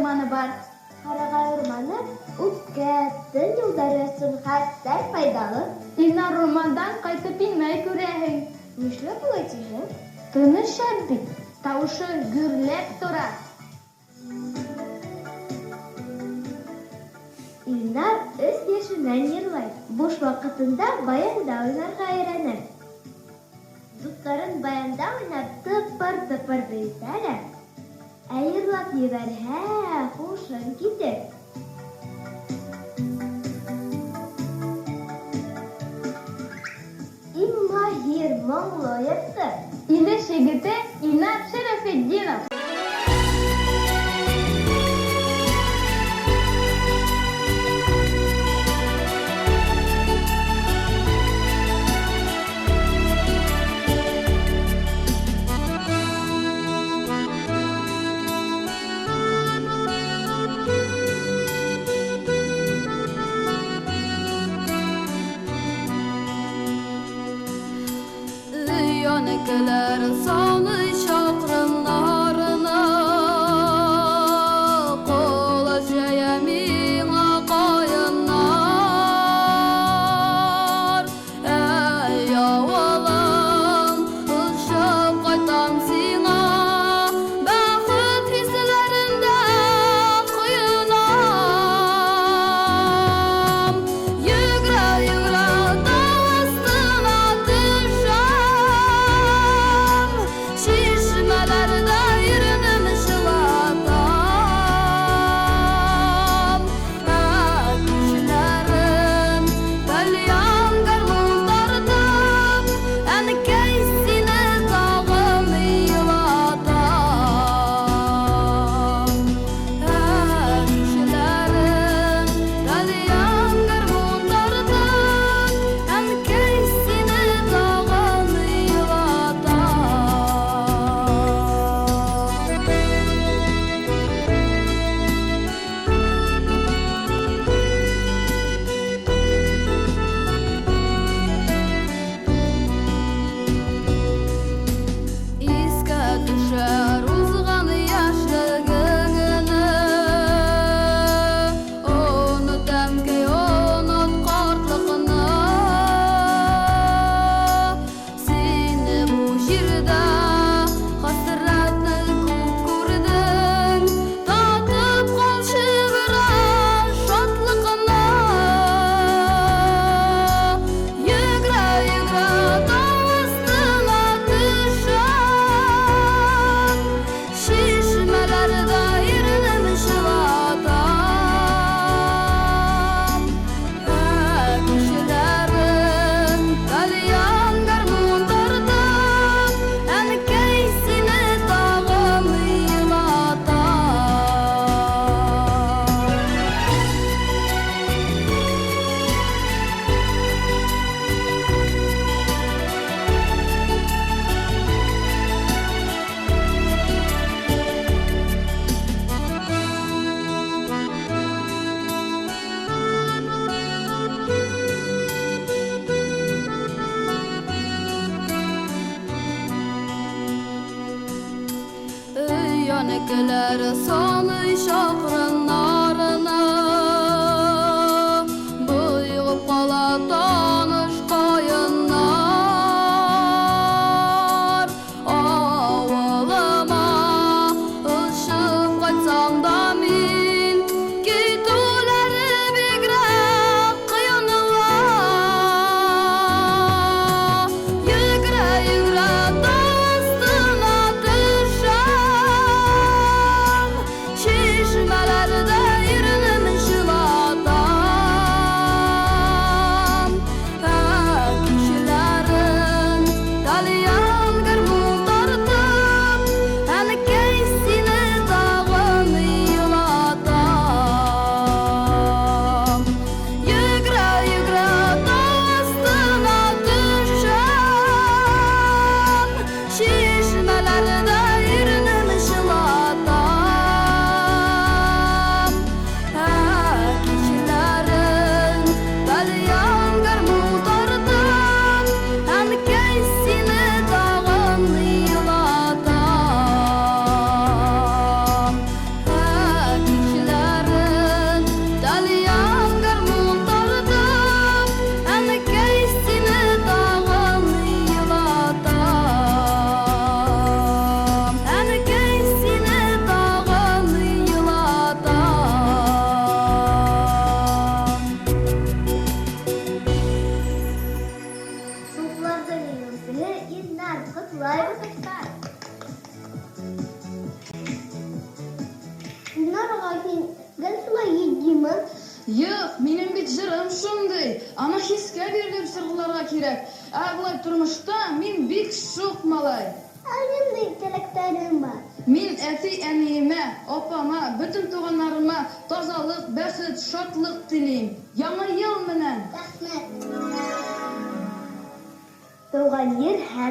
урманы бар. Карагай урманы үпкә, тын юлдары өчен хәтәр файдалы. Илнар урмандан кайтып инмәй, күрәһең. Нишләп алай дисең? Тыны шәп бит, тавышы гөрләп тора. Илнар өч яшеннән җырлый. Буш вакытында баянда уйнарга өйрәнә. Дусларын баянда уйнап тыпыр-тыпыр биетә дә, ә җырлап җибәрһә, һушың китер. Иң маһир, моңлы җырчы. Илеш егете Илнар Шәрәфетдинов. Өянекеләр саный чакрымнарны, Колач җәя миңа каеннар. Әй, авылым, очып кайтам сиңа, Бәхет хисләрендә коенам. Йөгерә-йөгерә тау астына төшәм, Чишмәләрдә иренем чылатам. Ә кичләрен тальян гармун тартып, Әнкәй сине тагын елатам. Ә кичләрен тальян гармун тартып, Әнкәй сине тагын елатам. Искә төшәр узган яшьлегеңне, Оныт, әнкәй, оныт картлыкны. Син бу җирдә хәсрәтне күп күрдең, Татып калчы бераз шатлыкны. Йөгерә-йөгерә тау астына төшәм, Чишмәләрдә иренем чылатам. Ә кичләрен тальян гармун тартып, Әнкәй сине тагын елатам. Өянекеләр саный чакрымнарны, Боегып кала таныш каеннар. Авылыма очып кайтсам да мин, Китүләре бигрәк кыенла. Йөгерә-йөгерә тау астына төшәм, Чишмәләрдә Юк, минем бит җырым шундый. Аны хискә бирелеп җырларга кирәк. Ә болай тормышта мин бик шук малай. Ә нинди теләкләрең бар? Мин әти-әниемә, апама, бөтен туганнарыма тазалык, бәхет, шатлык телим. Яңа ел менән! Рәхмәт. Туган җир һәр.